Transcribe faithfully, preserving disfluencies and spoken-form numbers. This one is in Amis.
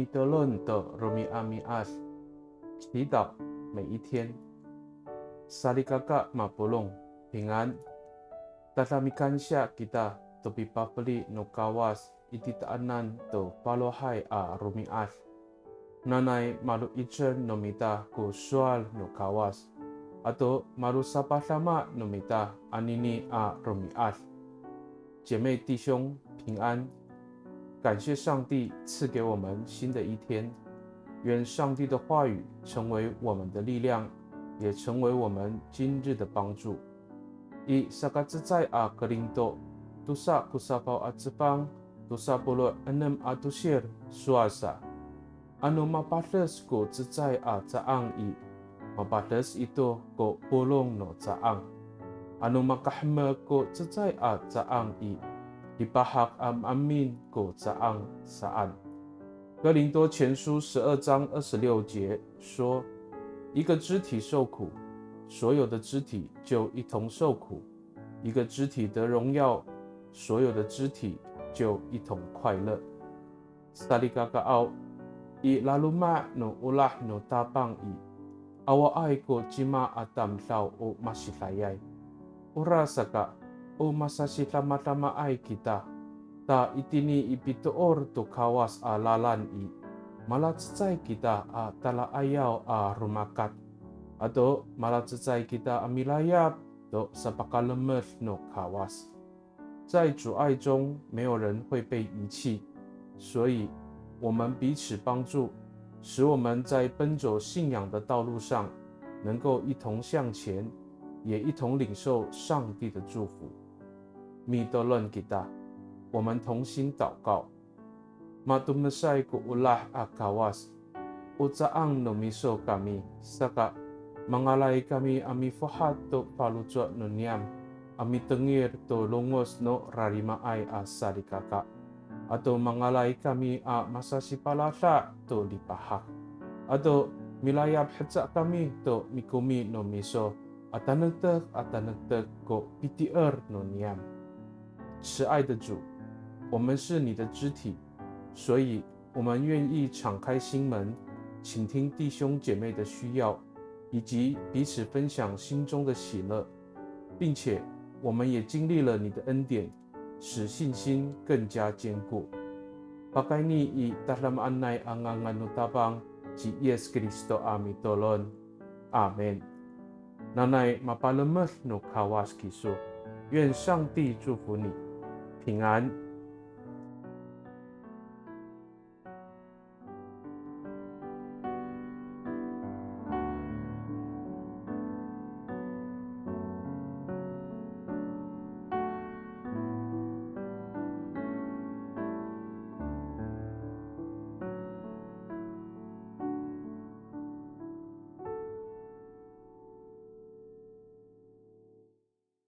Mitolon to romi'ami'ad. 祈祷每一天。Salikaka mapolong, 平安。Tada mikansiya kita to pipafeli no Kawas i titaanan to falohay a romi'ad. Nanay malo'icel no mita ko sowal no Kawas, ato malosapadama no mita anini a romi'ad. 姐妹弟兄平安，感谢上帝赐给我们新的一天，愿上帝的话语成为我们的力量，也成为我们今日的帮助。I sakacecay a Korinto tosa ko safaw a cefang, tosa polo' enem a tosir sowal sa. Ano mapades ko cecay a caang i, mapades ito ko polong no caang. Ano makahemek ko cecay a caang i, lipahak a maemin ko caang saan. 哥林多前书十二章二十六节说，一个肢体受苦，所有的肢体就一同受苦；一个肢体得荣耀，所有的肢体就一同快乐。Salikakaaw, i laloma' no olah no Tapang i, awaay ko cima a tamdaw o masidayay. Orasaka, o masasidamadamaay kita, ta itini i pitoor to Kawas a lalan i, malacecay kita a tala'ayaw a romakat, ato malacecay kita a milayap to sapakalemed no Kawas. 在主爱中，没有人会被遗弃，所以我们彼此帮助，使我们在奔走信仰的道路上能够一同向前，也一同领受上帝的祝福。Mitolon kita, 我们同心祷告。Matomesay ko olah a Kawas, o caang no miso kami, saka mangalay kami a mifohat to faloco' no niyam, a mitengil to longoc no rarimaay a salikaka. Ato mangalay kami a masasipalada' to lipahak. Ato milayap haca kami to mikomi no miso, a tanektek a tanektek ko pitier no niyam. 慈爱的主，我们是你的肢体，所以我们愿意敞开心门，倾听弟兄姐妹的需要，以及彼此分享心中的喜乐，并且我们也经历了你的恩典，使信心更加坚固。Pakayni i tadamaanay a ngangan no Tapang ci Yis Kristo a mitolon. Amin. Nanay mapalemed no Kawas kiso. 愿上帝祝福你，平安。